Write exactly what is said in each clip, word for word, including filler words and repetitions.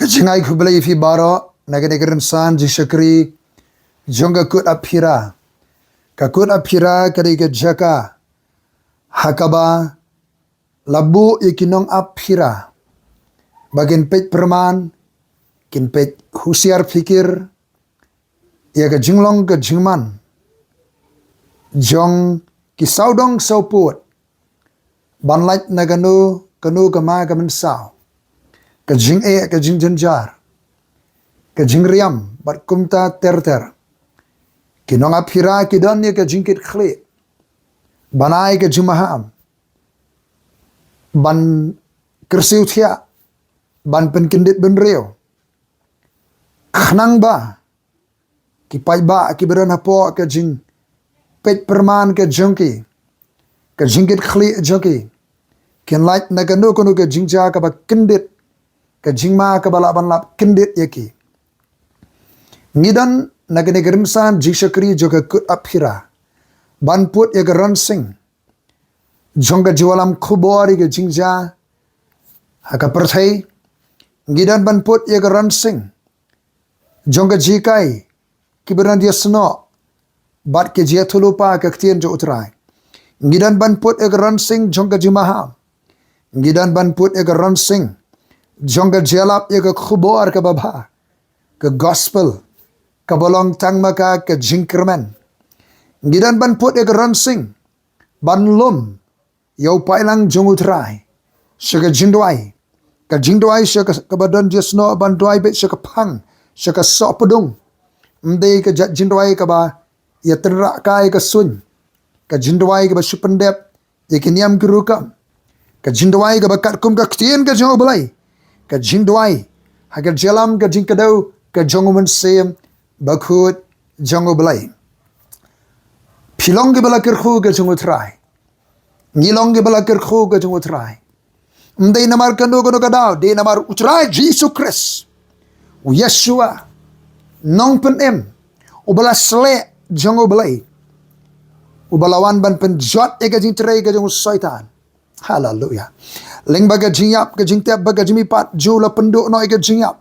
Jngai khublei ïa phi baroh na kane ka rynsan jingshakri jong ka kut Aphira. Ka kut Aphira ka dei ka jaka ha kaba la buh ïa ki nong Aphira ba kin peit pyrman, kin peit husiar phikir ïa ka jinglong ka jingman jong ki sawdong sawpud ban lait na kano kano ka ma ka mynsaw, ka jingeh, ka jingjynjar, ka jingriam bad kumta ter ter. Ki nong Aphira ki don ïa ka jingkit khlieh ban ai ka jingmaham, ban kyrsiew thiah, ban pynkyndit bynriew, khnang ba ki paidbah kiba don hapoh ka jingpeit pyrman ka jong ki, ka jingkit khlieh jong ki, kin lait na kano kano ka jingjia kaba kyndit, ka jingma kaba lah ban lap kyndit ïa ki. Ngi don na kane ka rynsan jingshakri jong ka kut Aphira ban put ïa ka ronsing jong ka jingïalam khubor ïa ka jingjia ha ka pyrthei. Ngi don ban put ïa ka ronsing jong ka jinghikai kiba don ïasnoh bad ka jingïathuhlypa ka ktien jong U Trai. Ngi don ban put ïa ka ronsing jong ka jingmaham. Ngi don ban put ïa ka ronsing jong ka jingïalap ïa ka khubor kaba bha, ka gospel, kaba long tang ma ka ka jingkyrmen. Ngi don ban put ïa ka ronsing ban lum ïa u paidlang jong U Trai sha ka jingduwai, ka jingduwai sha ka, kaba don ïasnoh ban duwai beit sha ka phang, sha ka sohpdung. Ym dei ka jait jingduwai kaba ïatynrah kai ka suiñ, ka jingduwai kaba shu pyndep ïa ki niam ki rukom, ka jingduwai kaba katkum ka ktien ka jong U Blei, ka jingduwai ha ka jingïalam ka jingkdew ka jong U Mynsiem Bakhuid jong U Blei. Phi long kiba la kyrkhu ka jong U Trai. Ngi long kiba la kyrkhu ka jong U Trai. Ym dei namar kano kano ka daw, dei namar U Trai Jisu Khrist, U Yeshua, Nongpynim, uba la sleh jong U Blei, uba la wan ban pynjot ïa ka jingtrei ka jong u Soitan. Haleluya. Lyngba ka jingïap, ka jingtep bad ka jingmihpat jong u, la pynduh noh ïa ka jingïap.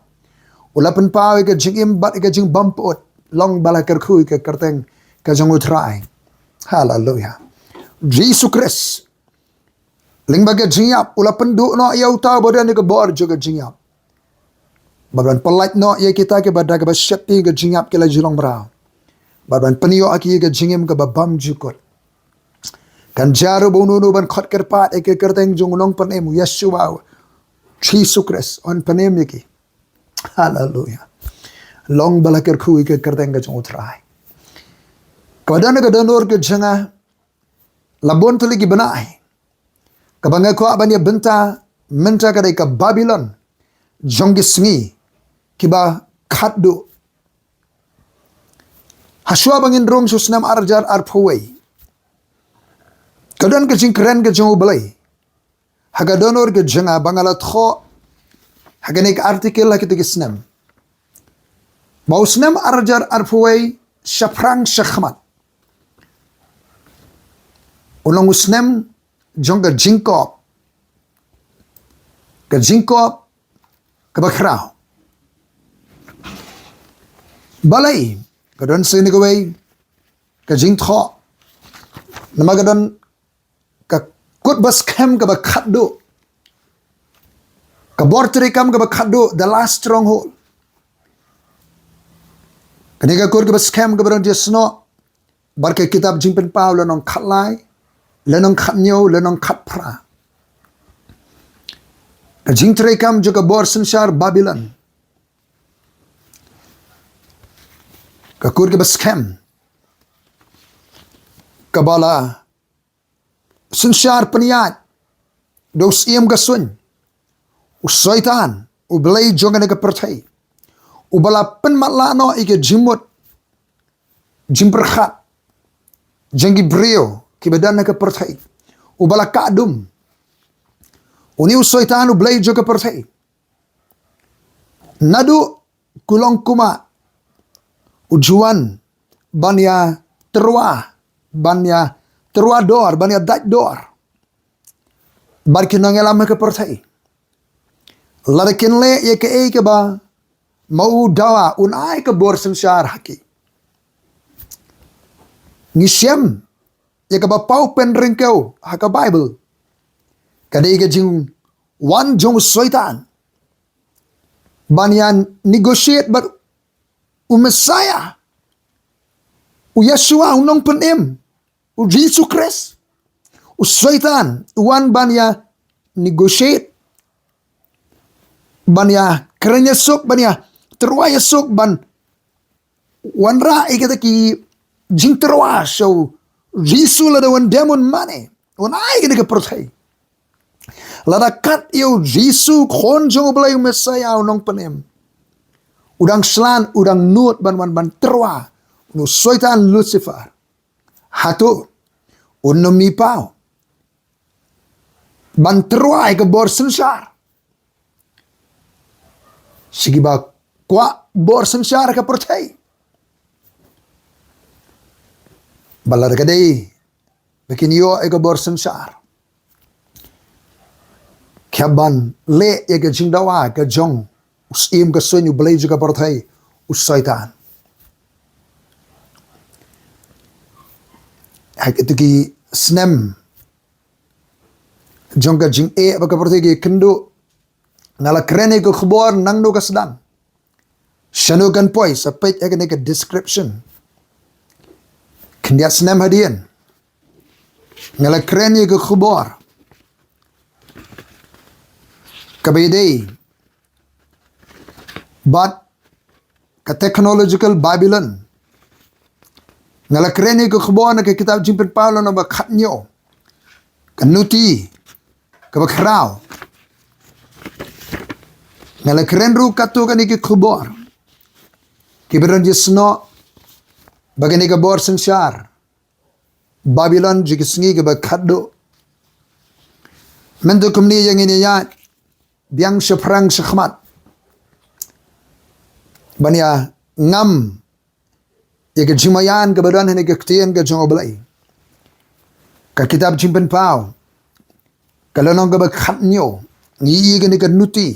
U la pynpaw ïa ka jingim bad ïa ka jingbympat. Long ba la kyrkhu ïa ka kyrteng ka jong U Trai. Haleluya. Jisu Khrist, lyngba ka jingïap, u la pynduh noh ïa uta uba don ïa ka bor jong ka jingïap, bad ban pyllait noh ïa kita kiba da kaba sheptieng ka jingïap ki la ju long mraw, bad ban pynïoh ïa ki ïa ka jingim kaba bymjukut. Kan jar ruh ba uno uno ban khot kyrpad ïa ka kyrteng jong u Nongpynim, U Yeshua, Jisu Khrist, un pynim ïa ki. Haleluya. Long ba la kyrkhu ïa ka kyrteng ka jong U Trai. Kaba don ha ka dohnud ka jong nga, la bun tylli ki bnai kaba nga kwah ban ïa bynta mynta ka dei ka Babilon jong ki sngi kiba khatduh. Hashwa ba ngin rung sha u snem ar hajar arphew wei, ka don ka jingkren ka jong U Blei ha ka dohnud ka jong nga ba nga la thoh ha kane ka article ha kito ki snem, ba u snem ar hajar arphew wei shaphrang shakhmat u long u snem jong ka jingkop, ka jingkop kaba khraw. Balei? Ka don sa kane kawei ka jingthoh, namar ka don ka kut ba skhem kaba khatduh, ka bor treikam kaba khatduh, the last stronghold. Kane ka kut kaba skhem kaba don ïasnoh bad ka kitab Jingpynpaw lynnong khatlai, lynnong khathynñiew, lynnong khatphra. Ka jingtreikam jong ka bor synshar Babilon, ka kut kaba skhem kaba la synshar pynïaid da u Syiem ka suiñ, u Soitan, u blei jong kane ka pyrthei, uba la pynmatlah noh ïa ka jingmut jingpyrkhat jong ki briew kiba don ha ka pyrthei, uba la kah dum. Une u Soitan, u blei jong ka pyrthei, naduh kulong kumah u ju wan ban ïa tyrwa, ban ïa tyrwa dor, ban ïa dait dor bad ki nongïalam ha ka pyrthei. Lada kin leh ïa kaei kaba ma u dawa, un ai ka bor synshar ha ki. Ngi shem ïa kaba paw pynryngkew ha ka Baibl ka dei ka jingwan jong u Soitan ban ïa negotiate bad u Messiah, u Yeshua, u Nongpynim, u Jisu Khrist. U Soitan u wan ban ïa negotiate, ban ïa kren ïasuk, ban ïa tyrwa ïasuk, ban wanrah ïa kita ki jingtyrwa sha u Jisu lada un dem un mane, un ai kane ka pyrthei. Lada kat ïa u Jisu, Khun jong u Blei, u Messiah, u Nongpynim, u dang shlur, u dang nud ban wan ban tyrwa, u Soitan Lucifer, hato un ym mih paw ban tyrwa ïa ka bor synshar sha kiba kwah bor synshar ha ka pyrthei? Ba lada ka dei ba kin ïoh ïa ka bor synshar, ka ban leh ïa ka jingdawa ka jong u Syiem ka suiñ, u blei jong ka pyrthei, u Soitan. Ha kito ki snem jong ka jingeh ba ka pyrthei ka ïakynduh, nga la kren ïa ka khubor nangno ka sdang, shano kan poi, sa peit ïa kane ka description. Khyndiat snem hadien nga la kren ïa ka khubor kaba ïadei bad ka technological Babylon. Nga la kren ïa ka khubor na ka kitab Jingpynpaw lynnong ba khathynñiew, ka nuti kaba khraw. Nga la kren ruh katto katne ki khubor kiba don ïasnoh bad kane ka bor synshar Babylon jong ki sngi kaba khatduh. Mynta kumne ïa ngin ïa biang shaphrang shakhmat ban ïa ngam ïa ka jingmaïan kaba don ha kane ka ktien ka jong U Blei. Ka kitab Jingpynpaw, ka lynnong kaba khathynñiew, ngi ïohi ïa kane ka nuti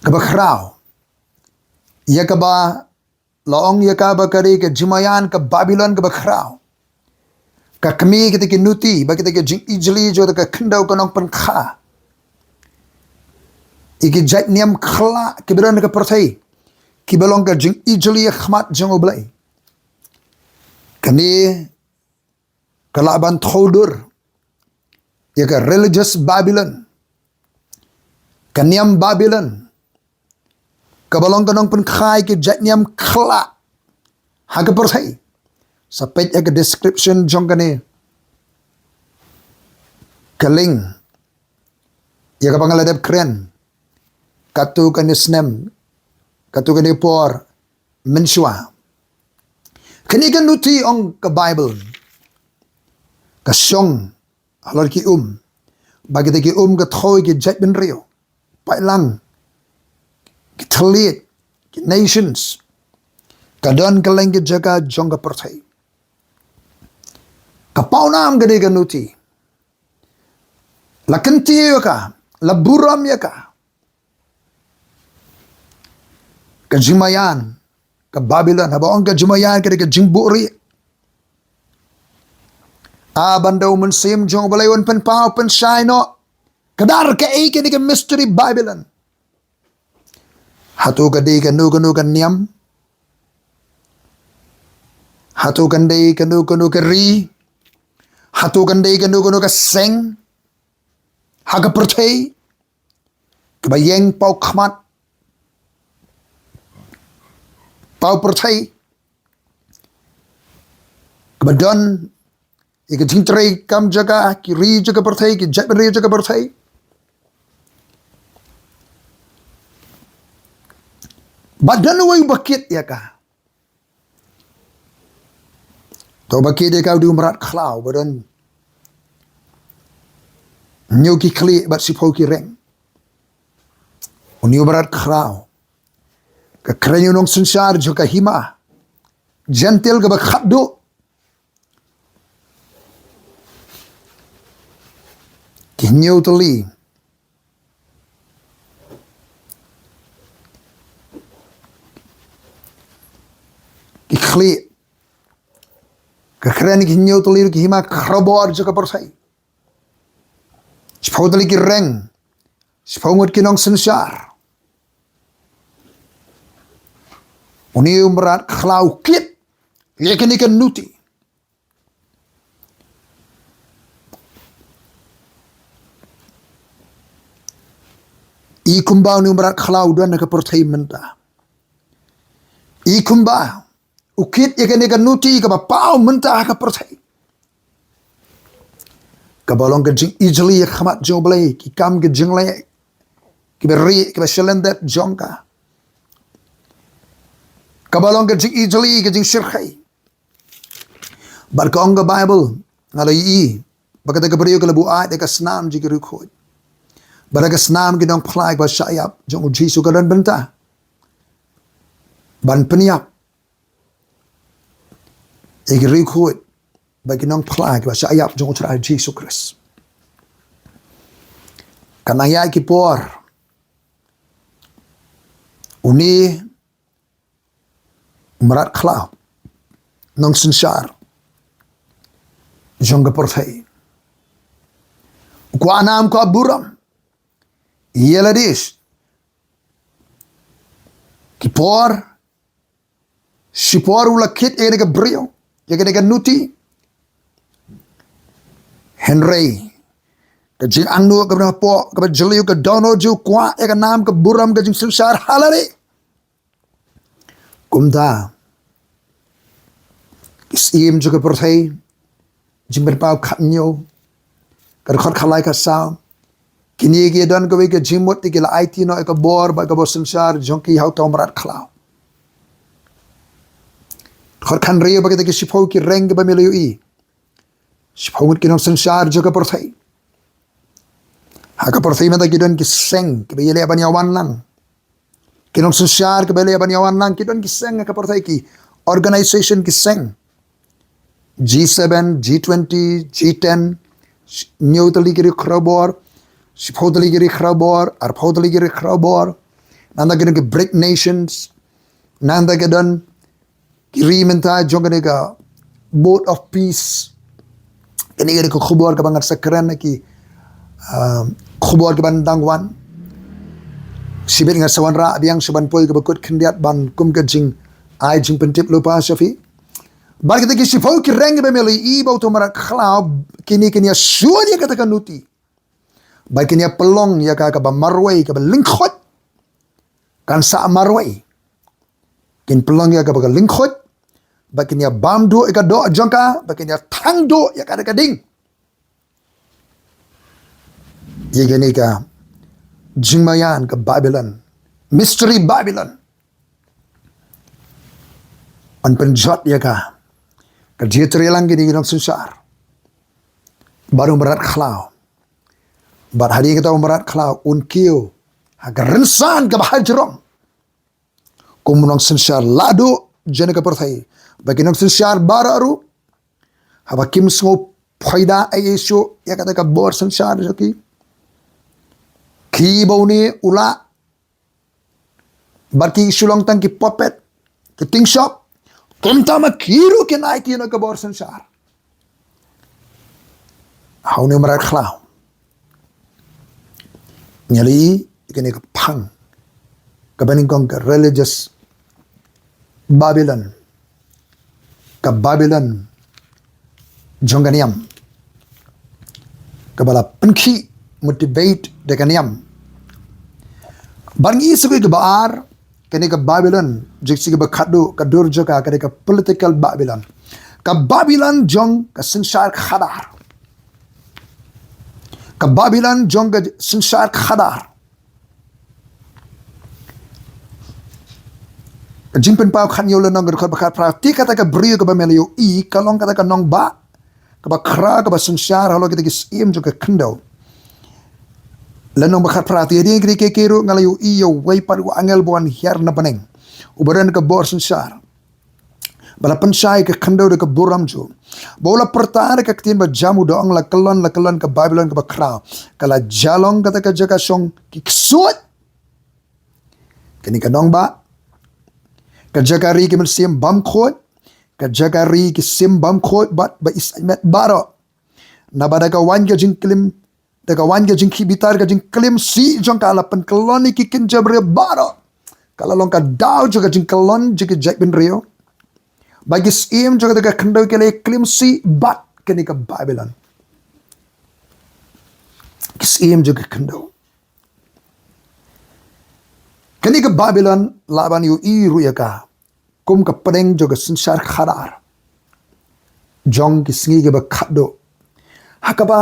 kaba khraw, ïa kaba la ong ïa ka ba ka dei ka jingmaïan ka Babylon kaba khraw. Ka kmie kita ki nuti bad kita ki jingijli jong ka khyndew ka nongpynkha. Ïa ki jait niam khlah kiba don ha ka pyrthei kiba long ka jingijli ha khmat jong U Blei. Kane ka lah ban thew dur ïa ka religious Babylon, ka niam Babylon kaba long ka nongpynkha ïa ki jait niam khlah ha ka pyrthei. Sa peit ïa ka description jong kane ka link, ïa kaba nga la dep kren katto katne snem, katto katne por mynshuwa. Kane ka nuti, ong ka Baibl, ka shong halor ki um, bad kita ki um ka thew ïa ki jaitbynriew, paidlang, ki thylliej, ki nations. Ka don kylleng ki jaka jong ka pyrthei. Ka pawnam kane ka nuti. La kyntiew ïa ka, la burom ïa ka. Ka jingmaïan ka Babylon, haba ong ka jingmaïan ka dei ka jingbuhrieh. Ah, ban da U Mynsiem jong U Blei un pynpaw pynshai noh ka dar kaei kane ka mystery Babylon. Hato ka dei kano kano ka niam? Hato kan dei kano kano ka ri? Hato kan dei kano kano ka seng ha ka pyrthei kaba ïeng paw khmat, paw pyrthei, kaba don ïa ka jingtrei kam jaka, ki ri jong ka pyrthei, ki jaitbynriew jong ka pyrthei? Ba don uwei uba kit ïa ka. To, uba kit ïa ka u dei u mrad khlaw ba don hynñiew ki khlieh bad shiphew ki reng. Une u mrad khlaw ka kren ïa u nongsynshar jong ka hima Jentil kaba khatduh. Ki hynñiew tylli ki khlieh. Ka kren ki hynñiew tylli ki hima khraw bor jong ka pyrthei. Shiphew tylli ki reng. Shiphew ngut ki nongsynshar. Une u mrad khlaw u kit ïa kane ka nuti. I kumba une u mrad khlaw u don ha ka pyrthei mynta. I kumba u kit ïa kane ka nuti kaba paw mynta ha ka pyrthei. Kaba long ka jingijli ha khmat jong U Blei, ki kam ka jingleh, kiba rieh, kiba shalyndet jong ka. Kaba long ka jingijli, ka jingshyrkhei. Bad ka ong ka Baibl, nga la ïohi ba kata ka briew ka la buaid ïa ka snam jong ki riewkhuid. Bad da ka snam ki nongphla kiba shah ïap jong U Jisu ka don bynta ban pynïap ïa ki riewkhuid bad ki nongphla kiba shah ïap jong U Trai Jisu Khrist. Kan nang ïaid ki por, une u mrad khlaw, nongsynshar jong ka pyrthei, u kwah nam, u kwah burom. Ïa lade ki por, shipor u la kit ïa kane ka briew, ïa kane ka nuti. Hynrei ka jingangnud kaba hapoh, kaba jylliew, ka dohnud jong u kwah ïa ka nam, ka burom, ka jingsynshar ha lade. Kumta, ki syiem jong ka pyrthei, Jingpynpaw khathynñiew, ka dkhot khatlai khatsaw. Kine ki don kawei ka jingmut, te ki la aiti noh ïa ka bor bad ka bor synshar jong ki ha uta u mrad khlaw. Dkhot khathynriew, bad kita ki shiphew ki reng kiba me la ïohi, shiphew ngut ki nongsynshar jong ka pyrthei. Ha ka pyrthei mynta ki don ki seng kiba ïaleh ban ïawan lang. Ki nongsynshar kiba ïaleh ban ïawan lang, ki don ki seng ha ka pyrthei, ki organization, ki seng. G seven, G twenty, G ten, hynñiew tylli ki ri khrawbor, shiphew tylli ki ri khrawbor, arphew tylli ki ri khrawbor. Nangta ki don ki BRICS nations. Nangta ki don ki ri mynta jong kane ka Board of Peace. Kane ka dei ka khubor kaba ngan sa kren ha ki, ah, khubor kiban dang wan. Shibit ngan sa wanrah biang shaban poi kaba kut khyndiat ban kum ka jingai jingpyntip lypa sha phi. Bad kita ki shiphew ki reng kiba me la ïohi bad uta u mrad khlaw, kine kin ïa shun ïa kata ka nuti. Bad kin ïa pynlong ïa ka kaba marwei, kaba lyngkhuid. Kan sa marwei. Kin pynlong ïa ka kaba lyngkhuid. Bad kin ïa bam duh ïa ka doh jong ka, bad kin ïa thang duh ïa ka da ka ding. Ïa kane ka jingmaïan ka Babilon. Mystery Babilon. Yn pynjot ïa ka. Ka jingïatreilang kine ki nongsynshar bad u mrad khlaw. Bad hadien kata u mrad khlaw un kiew ha ka rynsan kaba hajrong. Kum u nongsynshar lahduh jong ka pyrthei. Bad ki nongsynshar baroh ruh, haba kim sngew phaida ei ei shuh ïa kata ka bor synshar jong ki, kiba une u lah bad ki shu long tang ki puppet, ki tyngshop. Kumta ma ki ruh kin aiti noh ïa ka bor synshar ha une u mrad khlaw. Ngi la ïohi kane ka phang kaba nyngkong, ka religious Babilon, ka Babilon jong ka niam, kaba la pynkhih, motivate da ka niam. Bad ngi ïohi sa kawei kaba ar, kane ka Babilon jong ka sngi kaba khatduh, ka dur jong ka, kane ka political Babilon. Ka Babilon jong ka synshar khadar. Ka Babilon jong ka synshar khadar. Ka Jingpynpaw khathynñiew lynnong ka dkhot ba khatphra. Te kata ka briew kaba me la ïohi ka long kata ka nongbah kaba khraw kaba synshar halor kita ki syiem jong ka khyndew. Lynnong ba khatphra. Te hadien kine kiei kiei ruh nga la ïohi ïa uwei pat u angel ba wan hiar na bneng, uba don ka bor synshar. ba la pynshai ka khyndew da ka burom jong u, ba u la pyrta da ka ktien ba jam, u da ong, la kyllon, la kyllon ka Babilon kaba khraw, ka la jah long kata ka jaka shong ki ksuid. Kane ka nongbah, ka jaka ri ki mynsiem bymkhuid, ka jaka ri ki sim bymkhuid bad ba i saimet baroh. Naba da ka waiñ ka jingklim, da ka waiñ ka jingkhih bitar, ka jingklim sih jong ka, la pynkyllon ïa ki kynja briew baroh. Ka la long ka daw jong ka jingkyllon jong ki jaitbynriew ba ki syiem jong kata ka khyndew ki la klim sih bad kane ka Babilon. Ki syiem jong ka khyndew. Kane ka Babilon lah ban ïohi ruh ïa ka kum ka pdeng jong ka synshar khadar jong ki sngi kiba khatduh, ha kaba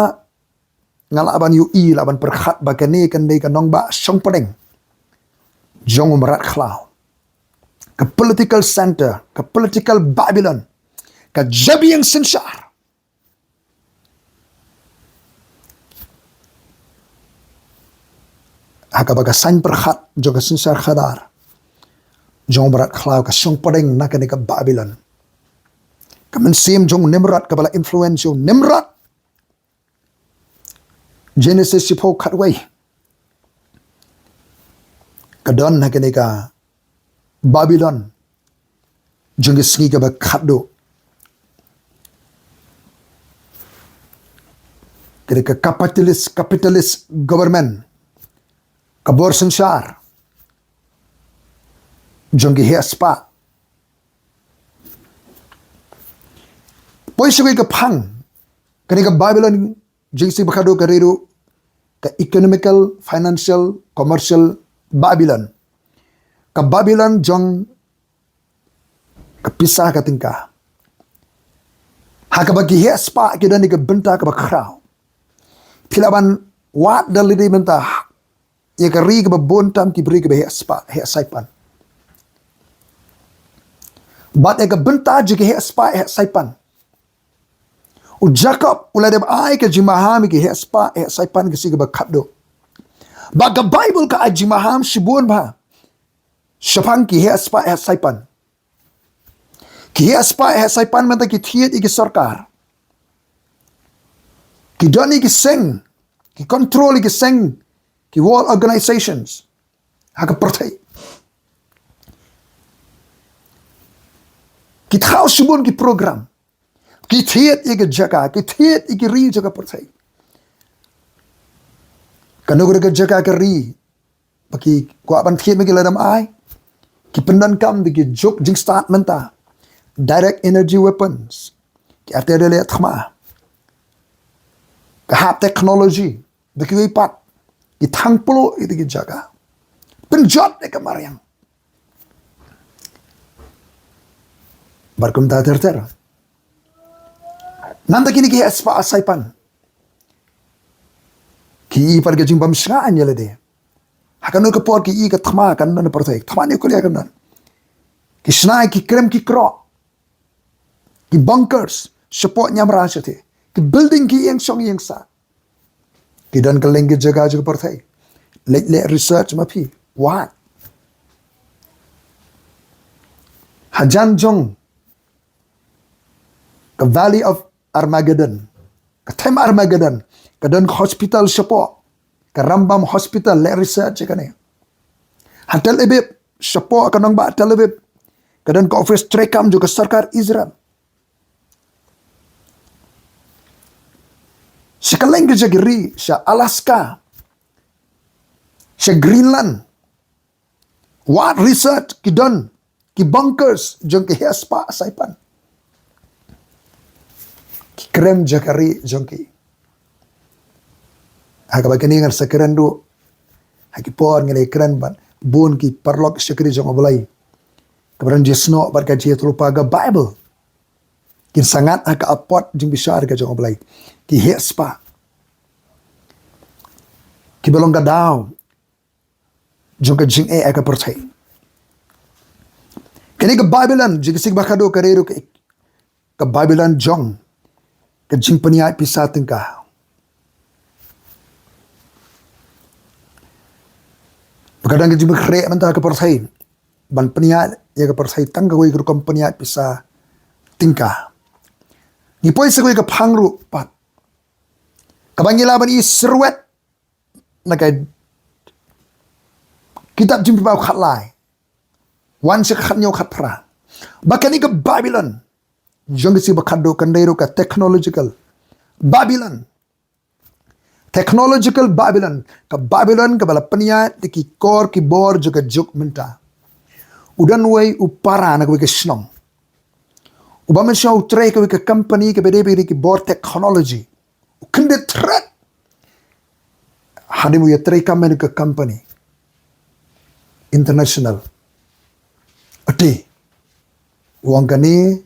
nga lah ban ïohi, lah ban pyrkhat ba kane kan dei ka nongbah shong pdeng jong u mrad khlaw, ka political center, ka political Babilon, ka jabieng synshar. Ha kaba ka saiñ pyrkhat jong ka synshar khadar jong u mrad khlaw ka shong pdeng na kane ka Babilon. Ka mynsiem jong u Nimrod kaba la influence jong u Nimrod. Genesis shiphew khatwei. Ka don ha kane ka Babilon jong ki sngi kaba khatduh. Kane ka capitalist, capitalist government, ka bor synshar jong ki heh spah. Poi sha kawei ka phang, kane ka Babilon jong ki sngi ba khatduh ka dei ruh ka economical, financial, commercial Babilon. Ka Babilon jong ka pisa ka tyngka. Ha kaba ki heh spah ki don ïa ka bynta kaba khraw. Phi lah ban wad da lade mynta ïa ka ri kaba bun tam ki briew kiba heh spah, heh saipan. Bad ïa ka bynta jong ki heh spah, heh saipan, u Jakob u la dep ai ka jingmaham ïa ki heh spah, heh saipan ki sngi kaba khatduh. Bad ka Baibl ka ai jingmaham shibun bha shaphang ki heh spah, heh saipan. Ki heh spah, heh saipan mynta ki thied ïa ki sorkar. Ki don ïa ki seng, ki control ïa ki seng, ki world organizations ha ka pyrthei. Ki thaw shibun ki program. Ki thied ïa ki jaka, ki thied ïa ki ri jong ka pyrthei. Kano kano ka jaka ka ri ba ki kwah ban thied ma ki, lada ym ai, ki pyndonkam da ki juk jingstad mynta. Direct energy weapons, ki artillery thma, ka hap technology, da kiwei pat ki thang pluh ïa ki jaka. Pynjot ïa ka mariang. Bad kumta ter ter. Nangta kine ki heh spah saipan ki i pat ka jingbym shngaiñ ïa lade. Ha kano ka por ki i ka thma kan don ha pyrthei, thma nuclear kan don. Ki shna ki krem ki krok, ki bunkers shapoh niam Russia te, ki building ki ïeng shong ïeng sah. Ki don kylleng ki jaka jong ka pyrthei. Leit leh research ma phi. Wad. Hajan jong ka Valley of Armageddon, ka them Armageddon, ka don hospital shapoh, ka Rambam Hospital, leh research ïa kane. Ha Tel Aviv, shapoh ka nongbah Tel Aviv, ka don ka office treikam jong ka sorkar Israel. Sha kylleng ki jaka ri, sha Alaska, sha Greenland, wad research ki don ki bunkers jong ki heh spah saipan. Ki krem jaka ri jong ki. Ha kaba kane ngan sa kren ruh ha ki por ngi la kren bad bun ki paralok shakri jong U Blei, kaba don jingïasnoh bad ka jingïathuhlypa ka Baibl. Kin sa ngat ha ka apot jingbishar ka jong U Blei. Ki heh spah kiba long ka daw jong ka jingeh ha ka pyrthei. Kane ka Babilon jong ka sngi ba khatduh ka dei ruh ka, ka Babilon jong ka jingpynïaid pisa tyngka. Ba ka dang ka jingpynkhreh mynta ha ka pyrthei ban pynïaid ïa ka pyrthei tang kawei ka rukom pynïaid pisa tyngka. Ngi poi sa kawei ka phang ruh pat kaba ngi lah ban i syrwet na ka kitab Jingpynpaw khatlai, wan sha ka khathynñiew khatphra, ba kane ka Babilon jong ka sngi ba khatduh kan dei ruh ka technological Babilon. Technological Babilon, ka Babilon kaba la pynïaid da ki kor ki bor jong ka juk mynta. U don uwei u para na kawei ka shnong uba mynshuwa u trei kawei ka company kaba dei ba ki bor technology. U kyndit thret hadien u ïatrei kam ïa ka company international. Ati, u ong kane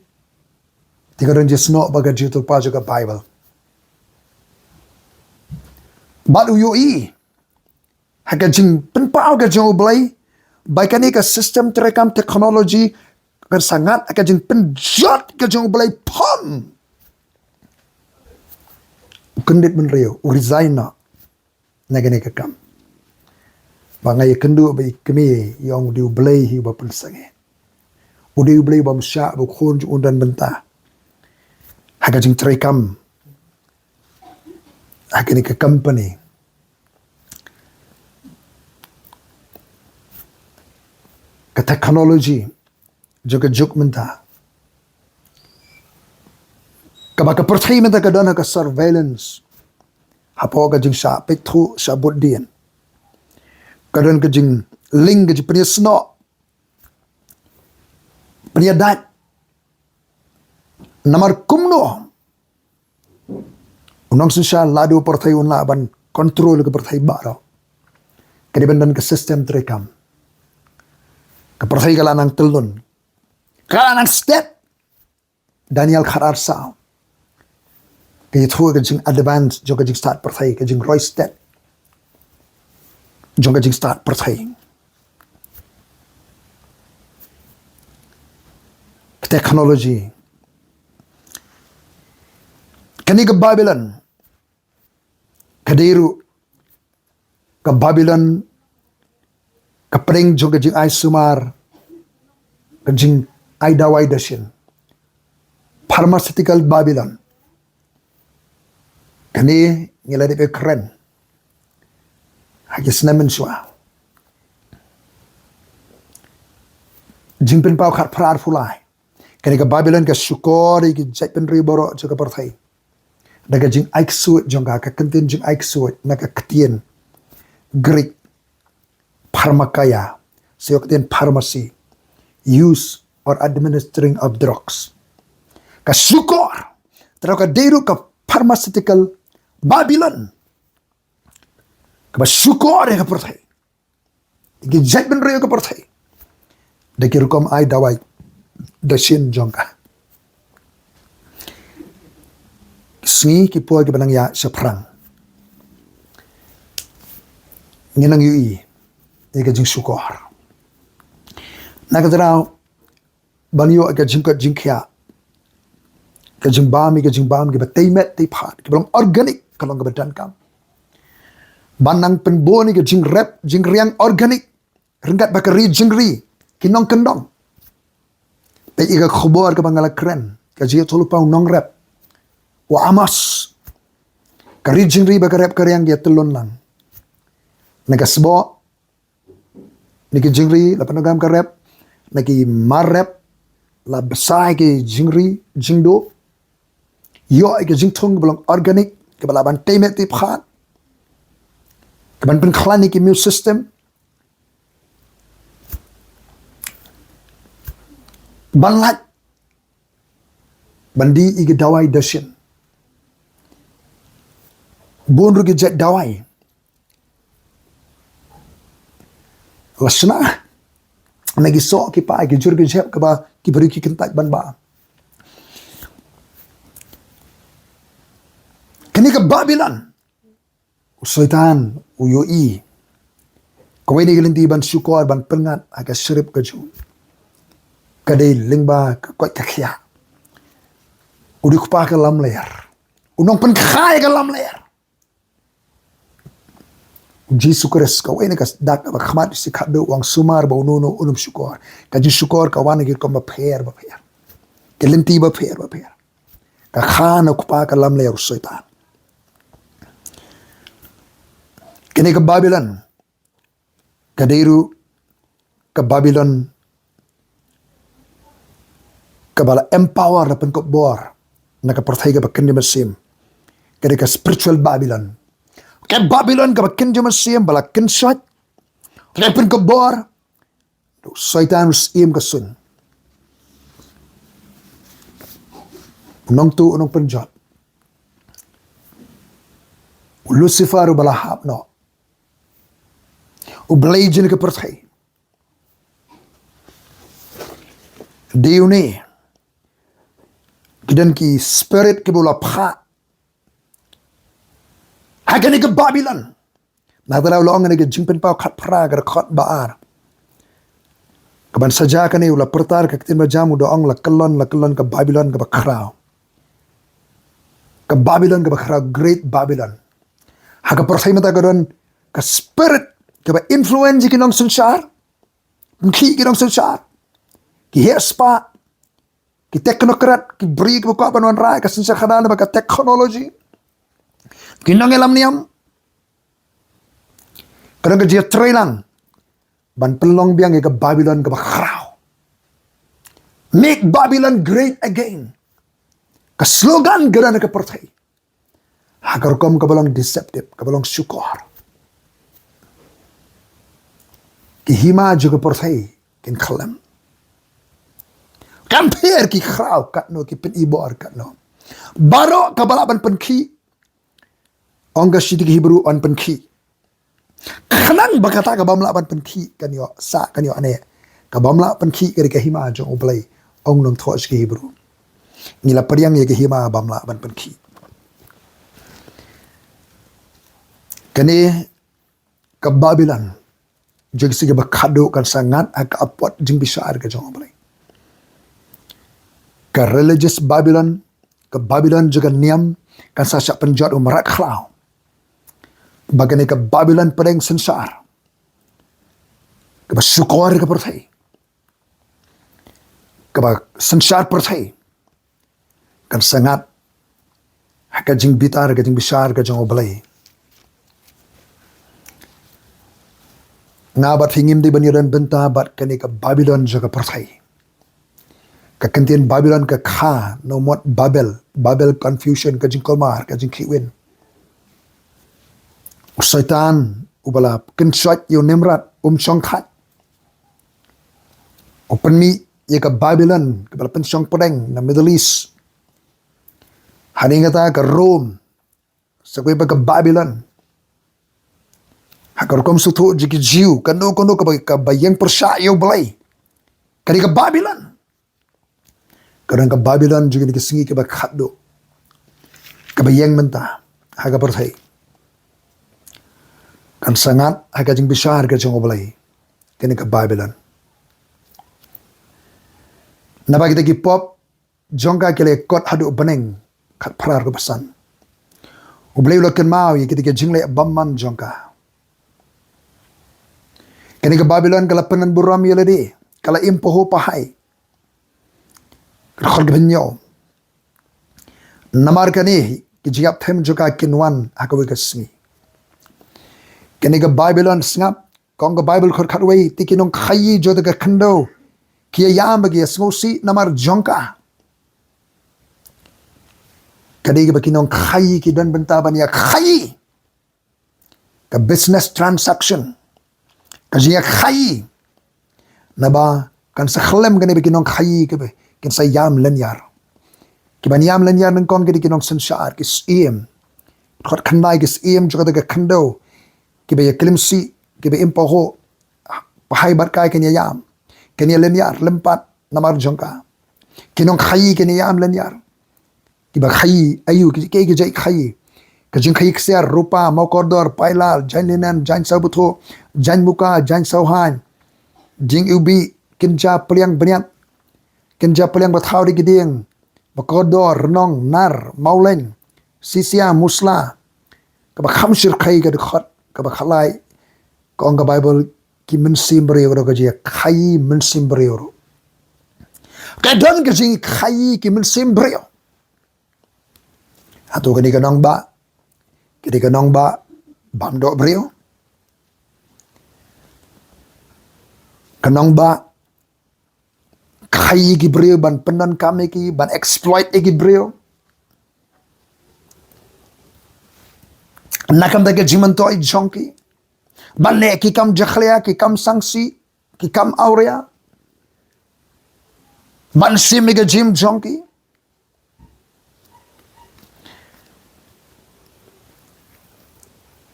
te ka don jingïasnoh bad ka jingïatulpa jong ka Baibl. Bad u ïohi ha ka jingpynpaw ka jong U Blei ba kane ka system treikam technology kan sa ngat ha ka jingpynjot ka jong U Blei, pom. U kyndit bynriew, u resign noh na kane ka kam. Ba nga ïakynduh ba i kmie i ong u dei U Blei hi uba pynsangeh. U dei U Blei uba ym shah ba u khun jong u un don bynta ha ka jingtreikam ha kane ka company. Ka technology jong ka juk mynta, kaba ka pyrthei mynta ka don ha ka surveillance, hapoh ka jingshah peit thuh shah bud dien. Ka don ka jingling, ka jingpynïasnoh, pynïadait. Namar kumno u nongsynshar lade u pyrthei un lah ban control ka pyrthei baroh? Ka dei ban don ka system treikam. Ka pyrthei ka la nang tyllun, ka la nang stet. Daniel khatar saw ka ïathuh ka jing advance jong ka jingstad pyrthei, ka jingroi stet jong ka jingstad pyrthei. Ka technology, kane ka Babilon ka dei ruh ka Babilon ka pdeng jong ka jingai sumar, ka jingai dawai dashin, pharmaceutical Babilon. Kane ngi la dep ïakren ha ki snem mynshuwa. Jingpynpaw khatphra arphew lai. Kane ka Babilon ka shukor ïa ki jaitbynriew baroh jong ka pyrthei da ka jingai ksuid jong ka, ka kyntien jingai ksuid na ka ktien Greek pharmakeia, sa ïoh ka ktien pharmacy, use or administering of drugs. Ka shukor, te ka dei ruh ka pharmaceutical Babilon kaba shukor ïa ka pyrthei, ïa ki jaitbynriew ka pyrthei da ki rukom ai dawai dashin jong ka. Sngi ki por kiba nang ïaid shaphrang, ngin nang ïohi ïa ka jingshukor. Na ka daw ban ïoh ïa ka jingkot jingkhiah, ka jingbam ïa ka jingbam kiba tei met tei phad, kiba long organic, ka long kaba donkam. Ban nang pynbun ïa ka jingrep jingriang organic ryngkat bad ka ri jingri, ki nongkyndong. Peit ïa ka khubor kaba nga la kren, ka jingïathuhlypa u nongrep u Amos. Ka ri jingri bad ka rep ka riang ki ïatyllun lang. Na ka sboh, na ki jingri la pyndonkam ka rep, na ki mar rep la bsa ïa ki jingri jingduh, ïoh ïa ki jingthung kiba long organic, kiba lah ban tei met tei phad, kiban pynkhlaiñ ïa ki immune system, ban lait ban die ïa ki dawai dashin. Bun ruh ki jait dawai la shna na ki soh ki pah, ki jur ki jep, kaba ki briew ki kyntait ban bam. Kane ka Babilon, u Soitan u ïohi kawei na ki lynti ban shukor, ban pynngat ha ka shrip ka jong u, ka dei lyngba ka koit ka khiah. U dei u kpa ka lamler, u nongpynkha ïa ka lamler. U Jisu Khrist, kawei na ka dak kaba khmat shi khatduh, u ong sumar ba uno uno un ym shukor. Ka jingshukor ka wan na ki rukom bapher bapher. Ki lynti bapher bapher. Ka kha na u kpa ka lamler u Soitan. Kane ka Babilon ka dei ruh ka Babilon kaba la empower, la pynkup bor na ka pyrthei kaba kynja mynsiem. Ka dei ka spiritual Babilon. Ka Babilon kaba kynja mynsiem, ba la kynshoit, la pynkup bor da u Soitan u syiem ka suiñ. U nongtuh, u nongpynjot, u Lucifer uba la hap noh, u blei jong ka pyrthei. Dei une, ki don ki spirit kiba la phah ha kane ka Babilon. Nangta la u la ong ha kane ka Jingpynpaw khatphra ka dkhot ba ar, kaban sa jia kane, u la pyrta ha ka ktien bajam, u da ong, la kyllon, la kyllon ka Babilon kaba khraw. Ka Babilon kaba khraw, Great Babilon. Ha ka pyrthei mynta ka don ka spirit kaba influence ïa ki nongsynshar, pynkhih ïa ki nongsynshar, ki heh spah, ki technocrat, ki briew kiba kwah ban wanrah ïa ka synshar khadar lyngba ka technology, ki nongïalam niam. Ka don ka jingïatreilang ban pynlong biang ïa ka Babilon kaba khraw. Make Babylon great again. Ka slogan ka don ha ka pyrthei ha ka rukom kaba long deceptive, kaba long shukor. Ki hima jong ka pyrthei kin khlem. Kan pher ki khraw katno, ki pynibor katno. Baroh kaba lah ban pynkhih, ong ka shithi ki Hebru, yn pynkhih. Khnang ba kata ka bym lah ban pynkhih kan ïoh sah, kan ïoh neh. Ka bym lah pynkhih ka dei ka hima jong U Blei, ong u nongthoh shithi ki Hebru. Ngi la pdiang ïa ka hima bym lah ban pynkhih. Kane ka Babilon, jong ki sngi kiba khadduh, kan sa ngat ha ka apot jingbishar ka jong U Blei. Ka religious Babilon, ka Babilon jong ka niam, kan sa shah pynjot u mrad khlaw. Ba kane ka Babilon pdeng synshar, kaba shukor ka pyrthei, kaba synshar pyrthei, kan sa ngat ha ka jingbitar, ka jingbishar ka jong U Blei. Nga bad phi ngim dei ban ïadon bynta bad kane ka Babilon jong ka pyrthei. Ka kyntien Babilon ka kha na u mot Babel, Babel, confusion, ka jingkulmar, ka jingkhihwin. U Soitan uba la kynshoit ïa u Nimrod, um shongthait. U pynmih ïa ka Babilon kaba la pynshong pdeng na Middle East. Hangne kata ka Rome, sa kawei pat ka Babilon. Ha ka rukom sngewthuh jong ki Jiw, kano kano kaba, kaba ïeng pyrshah ïa U Blei, ka dei ka Babilon. Ka don ka Babilon jong kine ki sngi kiba khadduh, kaba ïeng mynta ha ka pyrthei. Kan sa ngat ha ka jingbishar ka jong U Blei, kane ka Babilon. Naba kita ki pop jong ka ki la kot haduh bneng, khatphra, kaba san. U Blei u la kynmaw ïa kita ki jingleh bymman jong ka. Kane ka Babilon ka la pynburom ïa lade, ka la im pahuh pahai. Ka dkhot kaba hynñiew. Namar kane ki jingïap them jong ka kin wan ha kawei ka sngi. Kane ka Babilon, sngap, ka ong ka Baibl, dkhot khatwei, te ki nongkhaïi jong kata ka khyndew ki ïaïam bad ki ïasngewsih namar jong ka. Ka dei kaba ki nongkhaïi ki don bynta ban ïakhaïi. Ka business transaction, ka jingïakhaïi. Naba kan sa khlem kane ba ki nongkhaïi kiba kin sa ïam lynñiar. Kiban ïam lynñiar nyngkong ki dei ki nongsynshar, ki syiem. Dkhot khyndai, ki syiem jong kata ka khyndew, kiba ïaklim sih, kiba im pahuh pahai bad ka, kin ïaïam, kin ïalynñiar lympat namar jong ka. Ki nongkhaïi kin ïaïam lynñiar. Kiba khaïi aïu, ki, ki, ki jait khaïi? Ka jingkhaïi ksiar, rupa, maw kordor, pailal, jaiñ linen, jaiñ sawbthuh, jaiñ muka, jaiñ sawhaiñ, jingïubih, kynja pliang bniat, kynja pliang ba thaw da ki dieng, ba kordor, rnong, nar, mawleiñ, sisia, musla. Kaba kham shyrkhei ka dkhot kaba khatlai, ka ong ka Baibl, ki mynsiem briew ruh, ka jingkhaïi mynsiem briew ruh. Ka don ka jingkhaii ki mynsiem briew. Hato kane ka nongbah, kane ka nongbah bam doh briew? Ka nongbah khaii ki briew, ban pyndonkam ïa ki, ban exploit ïa ki briew na ka bynta ka jingmyntoi jong ki, ban leh ki kam jakhlia, ki kam sangsi, ki kam awria, ban shim ïa ka jingim jong ki.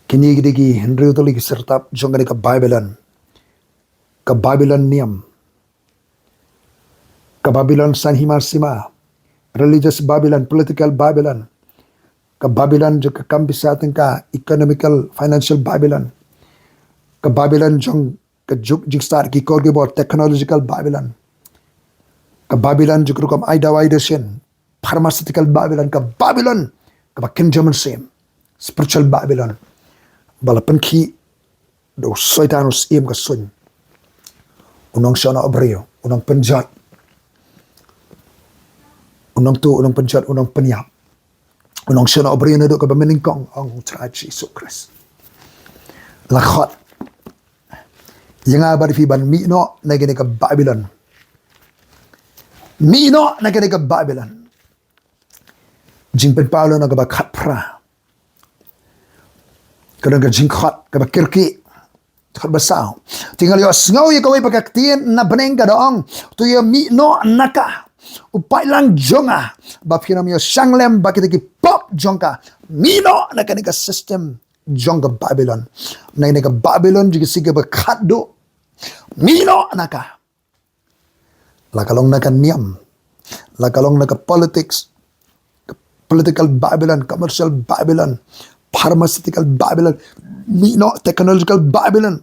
Kine ki dei ki hynriew tylli ki syrtap jong kane ka Babilon. Ka Babilon niam, ka Babilon san hima sima, religious Babilon, political Babilon, ka Babilon jong ka kam pisa tyngka, economical, financial Babilon, ka Babilon jong ka juk jingstad ki kor ki bor, technological Babilon, ka Babilon jong ka rukom ai dawai dashin, pharmaceutical Babilon, ka Babilon kaba kynja mynsiem, spiritual Babilon, ba la pynkhih da u Soitan u syiem ka suiñ, u nongshong noh briew, u nongpynjot, u nongtuh, u nongpynjot, u nongpyniap, u nongshong noh briew naduh kaba mynnyngkong, ong u Trai Jisu Khrist. La khot ïa nga bad ïa phi ban mih noh na kane ka Babilon. Mih noh na kane ka Babilon. Jingpynpaw lynnong kaba khatphra, ka don ka jingkhot kaba kyrkieh. Khot ba saw. Te nga la ïohsngew ïa kawei pat ka ktien na bneng ka da ong, to ïa mih noh na ka, u paidlang jong nga, ba phin ym ïa shang lem bad kita ki pop jong ka. Mih noh na kane ka system jong ka Babilon, na kane ka Babilon jong ki sih kiba khatduh. Mih noh na ka. La ka long na ka niam, la ka long na ka politics, political Babilon, commercial Babilon, pharmaceutical Babilon, mih noh, technological Babilon,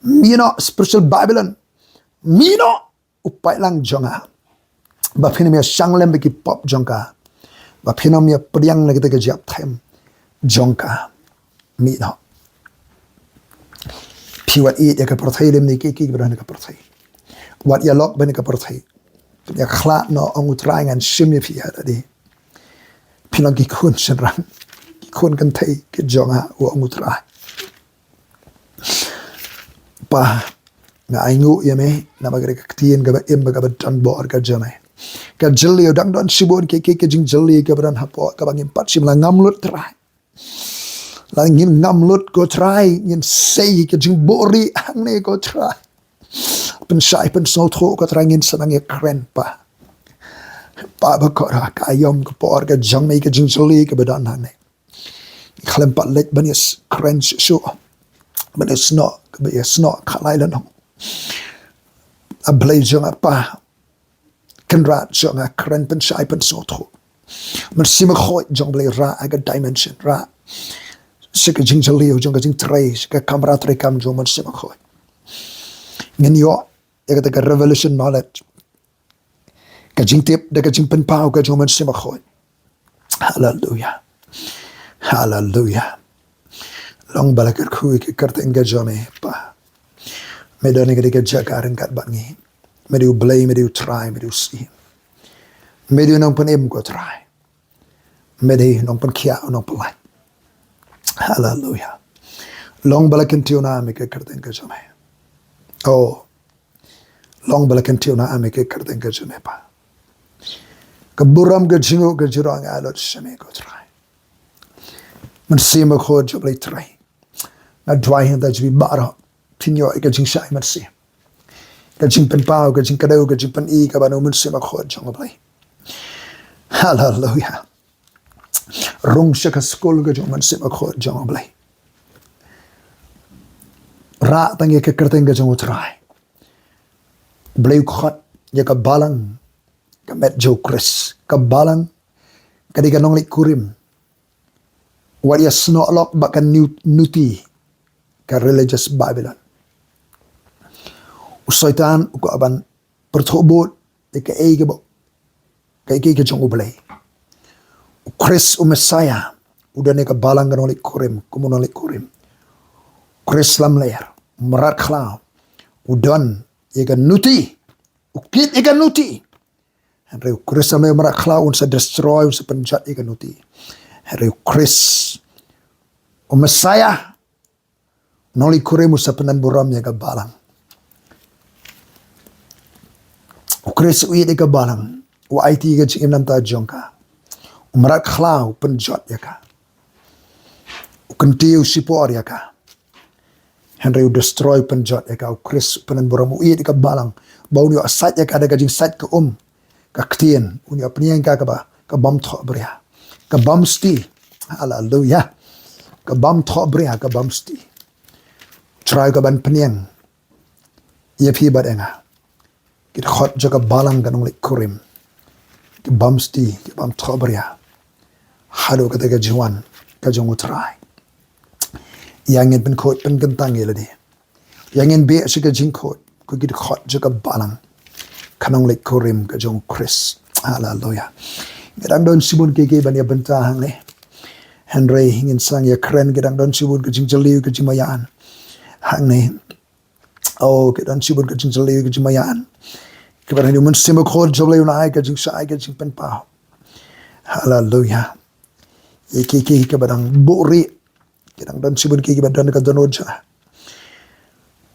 mih noh, spiritual Babilon, mih noh, u paidlang jong nga, ba phin ym ïa shang lem bad ki pop jong ka, ba phin ym ïa pdiang na kita ki jingïap them jong ka. Mih noh. Phi wat ïeit ïa ka pyrthei lymne kiei kiei kiba don ha ka pyrthei. Wat ïalok bad ka pyrthei. Phin ïakhlad noh, ong u Trai, ngan shim ïa phi ha lade. Phi long ki khun shynrang, ki khun kynthei ki jong nga, ong u Trai. Pa, nga ainguh ïa me namar ka ktien kaba im bad kaba don bor ka jong me. Ka jylliew, dang don shibun kiei kiei ki jingjylliew kiba don hapoh kaba ngim pat shym la ngam lut, Trai. La ngin ngam lut ko Trai, ngin sei ïa ka jingbuhrieh hangne ko Trai. Pynshai pynsngewthuh ko Trai, ngin sa nang ïa kren, Pa. Pa bakhuid, ka aïom ka por ka jong me, ka jingjylliew kaba don hangne. Khlem pat leit ban ïa kren shuh shuh, ban ïa snoh, kaba ïa snoh khalai lynnong. A Blei jong nga, Pa, Kynrad jong nga, kren pynshai pynsngewthuh. Mynsiem Bakhuid jong U Blei, rah ha ka dimension, rah sha ka jingjylliew jong ka jingtrei, sha ka kamra treikam jong Mynsiem Bakhuid. Ngin ïoh ïa kata ka revelation knowledge, ka jingtip da ka jingpynpaw ka jong Mynsiem Bakhuid. Haleluya. Haleluya. Long ba la kyrkhu ïa ka kyrteng ka jong me, Pa. Me don ha kane ka jaka ryngkat bad ngi. Me dei U Blei, me dei U Trai, me dei U Syiem. Me dei U Nongpynim ko Trai. Me dei U Nongpynkhiah, U Nongpynlait. Haleluya. Long ba la kyntiew na me ïa ka kyrteng ka jong me. Oh. Long ba la kyntiew na me ïa ka kyrteng ka jong me, Pa. Ka burom, ka jingïeit, ka jingïarap nga ai lut sha me ko Trai. Mynsiem Bakhuid jong U Blei Trai, nga duwai hangta jong phi baroh, phin ïoh ïa ka jingshai mynsiem, ka jingpynpaw, ka jingkdew, ka jingpyni kaba na U Mynsiem Bakhuid jong U Blei. Haleluya. Rung sha ka skul ka jong U Mynsiem Bakhuid jong U Blei. Rah tang ïa ka kyrteng ka jong U Trai. U Blei u khot ïa ka balang, ka met jong U Khrist. Ka balang ka dei ka nongleit kurim. Wat ïa snoh lok bad ka niu-, nuti, ka religious Babylon. U Soitan u kwah ban pyrthuh bud ïa kaei kaba, kaei kaei ka jong U Blei. U Khrist, U Messaïah, u don ïa ka balang ka nongleit kurim, kum u nongleit kurim. U Khrist lamler, u mrad khlaw, u don ïa ka nuti, u kit ïa ka nuti. Hynrei u Khrist, ym u mrad khlaw, un sa destroy, un sa pynjot ïa ka nuti. Hynrei u Khrist, u Messiah, u nongleit kurim, u sa pynburom ïa ka balang. U Khrist u ïeit ïa ka balang, u aiti ïa ka jingim namar jong ka. U mrad khlaw, u pynjot ïa ka. U kyntiew, u shipor ïa ka. Hynrei u destroy, u pynjot ïa ka. U Khrist u pynburom, u ïeit ïa ka balang. Ba un ïoh sait ïa ka da ka jingsait ka um. Ka ktien, un ïoh pynïeng ïa ka kaba, ka bym thoh bria. Ka bym sti. Haleluya. Ka bym thoh bria, ka bym sti. Trai ka ban pynïeng ïa phi bad ïa nga. Ki dkhot jong ka balang ka nongleit kurim. Ki bym sti, ki bym thoh bria. Haduh kata ka jingwan ka jong u Trai. Ïa ngin pynkhuid pynkyntang ïa lade. Ïa ngin beh sha ka jingkhuid, ko ki dkhot jong ka balang ka nongleit kurim ka jong u Khrist. Haleluya. Ngi dang don shibun kiei kiei ban ïa bynta hangne. Hynrei ngin sa ïa kren, ngi dang don shibun ka jingjylliew, ka jingmaïan hangne. Oh, ngi don shibun ka jingjylliew, ka jingmaïan. Kaba u Mynsiem Bakhuid jong u Blei un ai ka jingshai, ka jingpynpaw. Haleluya. Ïa kiei kiei kaba dang buhrieh. Ngi dang don shibun kiei kiei ba don ka dohnud ja.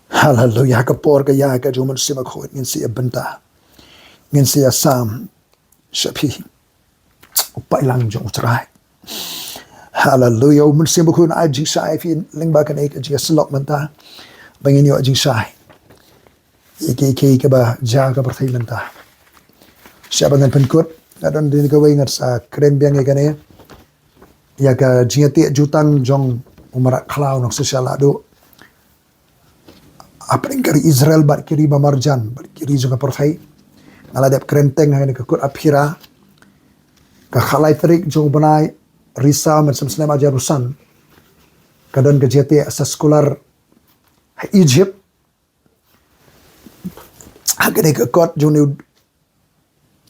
Haleluya. Ha ka por ka ïa ka jong u Mynsiem Bakhuid, ngin sa ïa bynta, ngin sa ïa sam sha phi. U paidlang jong u Trai. Haleluya. U Mynsiem Bakhuid un ai jingshai ïa phi lyngba kane ka jingïasyllok mynta. Ba ngin ïoh jingshai ïa kiei kiei kaba jia ha ka pyrthei mynta. Sha ba ngan pynkut, nga don dei kawei, ngan sa kren biang ïa kane. Ïa ka jingïatieh jutang jong u mrad khlaw, nongshun sha la duh. Hapdeng ka ri Israel bad ki ri ba marjan, bad ki ri jong ka pyrthei. Nga la dep kren teng ha kane ka kut Aphira. Ka khatlai tarik jong u bnai Risaw, mynshem snem arhajar arphew san, ka don ka jingïatieh sa scholar ha Egypt. Ha kane ka kot jong u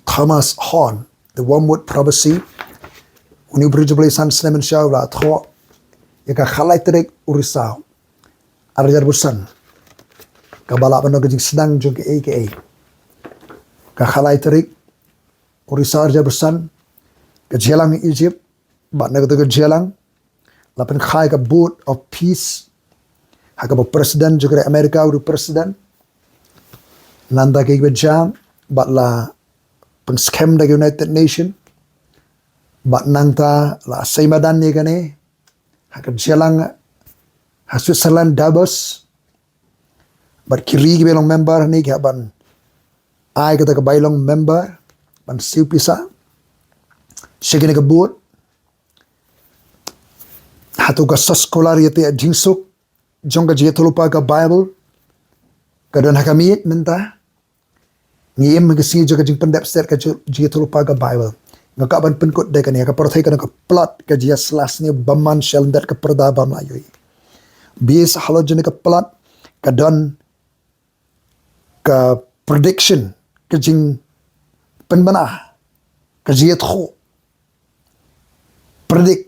Thomas Horn, The Wormwood Prophecy, une u briew jong u Blei san snem mynshem u la thoh ïa ka khatlai tarik u Risaw arhajar arphew san, kaba lah ban long ka jingsdang jong kaei kaei. Ka khatlai tarik u Risaw arhajar arphew san, ka jingïalang Egypt, bad na kata ka jingïalang la pynkhie ka Board of Peace, ha kaba u President jong ka ri America u dei u President. Nangta kiba jia, bad la pynskhem da ka United Nation, bad nangta la sei madan ïa kane ha ka jingïalang ha Switzerland, Davos, bad ki ri kiba long member hangne ki hap ban ai kata kaba long member, ban siew pisa sha kane ka board. Hato ka soskular ïatieh jingsuk jong ka jingïathuhlypa ka Bible ka don ha ka miej mynta? Ngi im ha ka sngi jong ka jingpyndep stet ka jingïathuhlypa ka Bible. Nga kwah ban pynkut da kane, ha ka pyrthei ka don ka plot ka jingïasla sniew bymman sha lyndet ka pyrda bym lah ïohi. Bad halor jong ka plot ka don ka prediction, ka jingpynbna, ka jingïathuh, predict.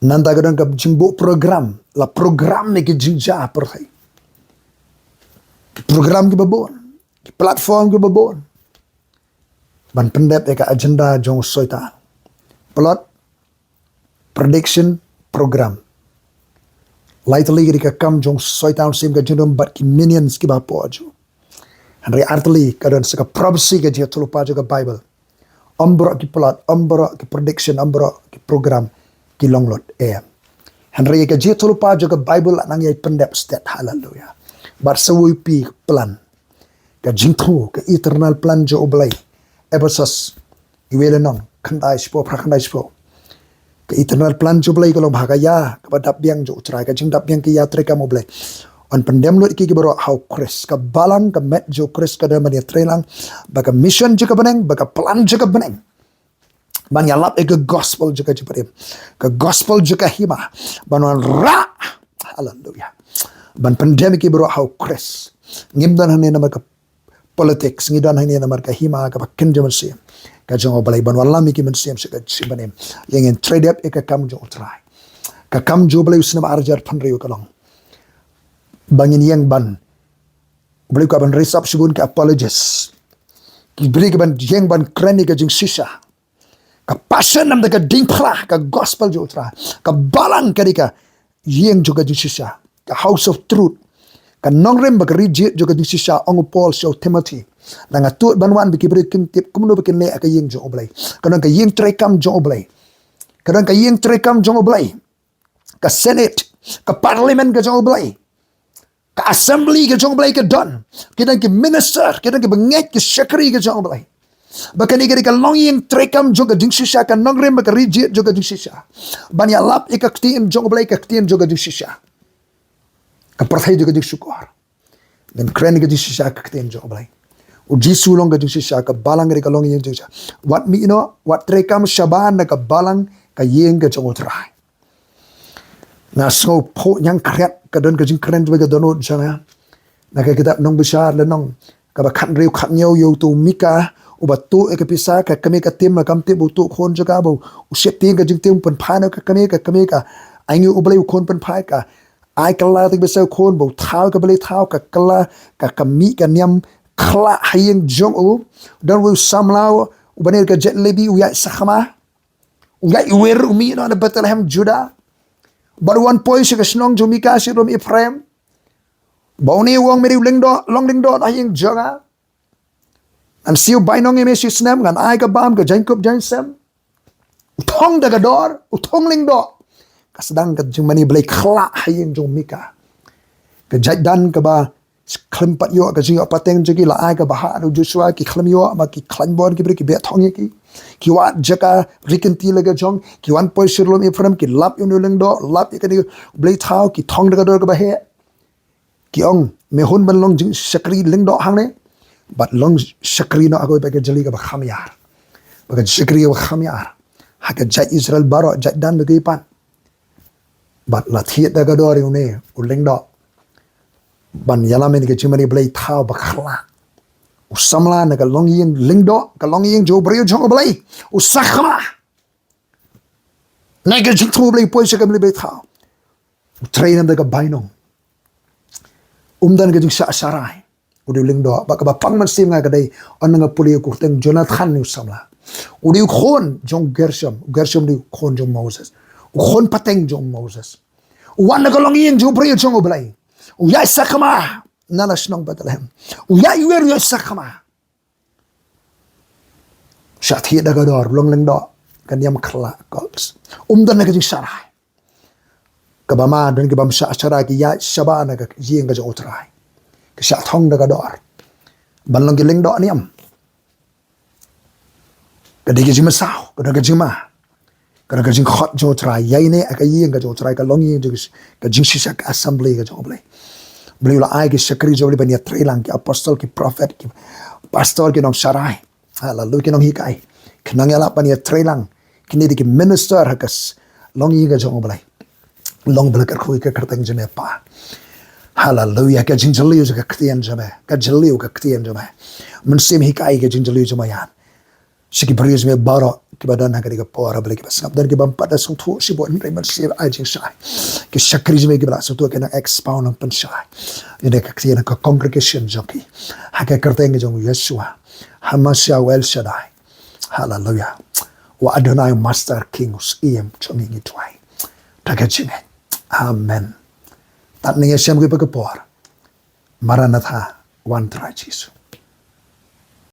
Nangta ka don ka jingbuh program, la program ïa ki jingjia ha pyrthei. Ki program kiba bun, ki platform kiba bun, ban pyndep ïa ka agenda jong u Soitan. Plot, prediction, program. Lai tylli ka dei ka kam jong u Soitan, u Syiem ka jingdum bad ki minions kiba hapoh jong u. Hynrei ar tylli ka don sa ka prophecy, ka jingïathuhlypa jong ka Bible. Ym baroh ki plot, ym baroh ki prediction, ym baroh ki program ki long lut, eh. Hynrei ka jingïathuhlypa jong ka Bible la nang ïai pyndep stet, haleluya. Bad sa wei phi ka plan, ka jingthmu, ka eternal plan jong u Blei. Ephesos, iwei lynnong khyndai, shiphew phra khyndai shiphew. Ka eternal plan jong u Blei ka long ba ha ka ïa kaba dap biang jong u Trai, ka jingdap biang ka ïa treikam u Blei, yn pyndem lut ïa ki baroh ha u Khrist. Ka balang, ka met jong u Khrist ka don ban ïatreilang ba ka mission jong ka bneng, ba ka plan jong ka bneng, ban ïalap ïa ka gospel jong ka jingpynim, ka gospel jong ka hima, ban wanrah, haleluya, ban pyndem ïa ki baroh ha u Khrist. Ngim don hangne namar ka politics, ngi don hangne namar ka hima kaba kynja mynsiem ka jong u Blei, ban wallam ïa ki mynsiem sha ka jingpynim. Ïa ngin trei dep ïa ka kam jong u Trai. Ka kam jong u Blei u snem arhajar phew hynriew ka long ba ngin ïeng ban U Blei u kwah ban raise up shibun ki apologists, ki briew ki ban ïeng ban kren ïa ka jingshisha. Ka passion namar ka diengphla ka gospel jong U Trai. Ka balang ka dei ka ïing jong ka jingshisha, ka house of truth. Ka nongrim bad ka ri jied jong ka jingshisha, ong u Paul sha u Timothy. Nga tuid ban wan ba ki briew kin tip kumno ba kin leh ha ka ïing jong U Blei. Ka don ka ïing treikam jong U Blei. Ka don ka ïing treikam jong U Blei. Ka Senate, ka Parliament ka jong U Blei. Ka Assembly ka jong U Blei ka don. Ki don ki minister, ki don ki bangeit, ki shakri ka jong U Blei. Ba kane ka dei ka longïing treikam jong ka jingshisha, ka nongrim bad ka ri jied jong ka jingshisha. Ban ïalap ïa ka ktien jong U Blei, ka ktien jong ka jingshisha. Ka pyrthei jong ka jingshukor. Ngan kren ïa ka jingshisha, ka ktien jong U Blei. U Jisu u long ka jingshisha, ka balang ka dei ka longïing jingshisha. Wat mih noh, wat treikam shabar na ka balang, ka ïing ka jong U Trai. Nga sngewphuh ñiangkhriat, ka don ka jingkren jong ka dohnud jong nga. Na ka kitab Nongbishar lynnong kaba khathynriew khathynñiew, ïa uto u Mika uba tuh ïa ka pisa, ka kmie ka tim, la kam tip ba u tuh khun jong ka, ba u sheptieng ka jingtim, u pynphai noh ka kmie, ka kmie ka ainguh U Blei, u khun pynphai, ka ai kylla ïa ka pisa, u khun ba u thaw ïa ka blei thaw, ka kylla ka, ka mih ka niam khlaiñ ha ïing jong u. Don uwei u samla uba ne ka jaid Lebi, u ïaid sakma, u ïaid iwir, u mih noh na Bethlehem Juda. Bad u wan poi sha ka shnong jong u Mika sha lum Ephraim. Ba une u ong, me dei u lyngdoh, long lyngdoh ha ïing jong nga. Ngan siew bainong ïa me shi snem, ngan ai ka bam, ka jaiñkup jaiñsem. U thong da ka dor, u thong lyngdoh. Ka sdang ka jingmane Blei khlaiñ ha ïing jong u Mika. Ka jaid Dan kaba khlem pat ïoh ka jingïoh pateng jong ki, la ai ka bhah da u Joshua, ki khlem ïoh, ma ki khlaiñ bor, ki briew ki beh thong ïa ki. Ki wad jaka ri kynti la ka jong, ki wan poi sha lum Ephraim, ki lap ïa une u lyngdoh, lap ïa kane ka blei thaw, ki thong da ka dor kaba heh. Ki ong, me hun ban long jingshakri lyngdoh hangne, bad long shakri noh ha kawei pat ka jylli kaba kham ïar. Bad ka shakri kaba kham ïar ha ka jaid Israel baroh, jaid Dan bad kiwei pat. Bad la thied da ka dor ïa une u lyngdoh ban ïalam ïa ka jingmane blei thaw bakla. U samla na ka longïing lyngdoh, ka longïing jong u briew jong U Blei, u sakma. Na ka jingthmu Blei poi sha ka blei thaw. U trei namar ka bainong. Um don ka jingshah sharai. U dei u lyngdoh, bad kaba pang mynsiem nga ka dei, ong nga pule ïa u kyrteng Jonathan, u samla. U dei u khun jong Gershom, u Gershom u dei u khun jong Moses. U khun pateng jong Moses. U wan na ka longïing jong u briew jong U Blei. U ïaid sakma na la shnong Bethlehem. U ïaid iwir, u ïaid sakma. Shah thied da ka dor, long lyngdoh, ka niam khlaiñ, ka um don na ka jingsharai. Kaba ma don ki bym shah sharai ki ïaid shabar na ka ïing ka jong U Trai. Ki shah thong da ka dor ban long ki lyngdoh niam. Ka dei ka jingmynsaw, ka dei ka jingma. Ka dei ka jingkhot jong U Trai, ïaid ne ha ka ïing ka jong U Trai, ka longïing jong, ka jingshisha, ka assembly ka jong U Blei. U Blei u la ai ki shakri jong U Blei ban ïatreilang, ki apostol, ki prophet, ki pastor, ki nongsharai. Haleluya, ki nonghikai. Ki nongïalap ban ïatreilang. Kine dei ki minister ha ka s-, longïing ka jong U Blei. Long ba la kyrkhu ïa ka kyrteng jong me Pa. Haleluya, ka jingjylliew jong ka ktien jong me. Ka jylliew ka ktien jong me. Mynsiem hikai ka jingjylliew jong me ïa. Sha ki briew jong me baroh kiba don ha kane ka por, ha Blei, kiba sngap, don ki bym pat da sngewthuh shibun, hynrei Mynsiem ai jingshai. Ki shakri jong me kiba la sngewthuh ki nang expound, nang pynshai ïa ka ktien ha ka congregation jong ki. Ha ka kyrteng jong Yeshua HaMashiach, El Shaddai. Haleluya. U Adonai, Master, King, u Syiem jong ngi, ngi duwai. Da ka jingngeit. Amen. Tad ngi ïashem kiba ka por. Maranatha, wan Trai Jisu.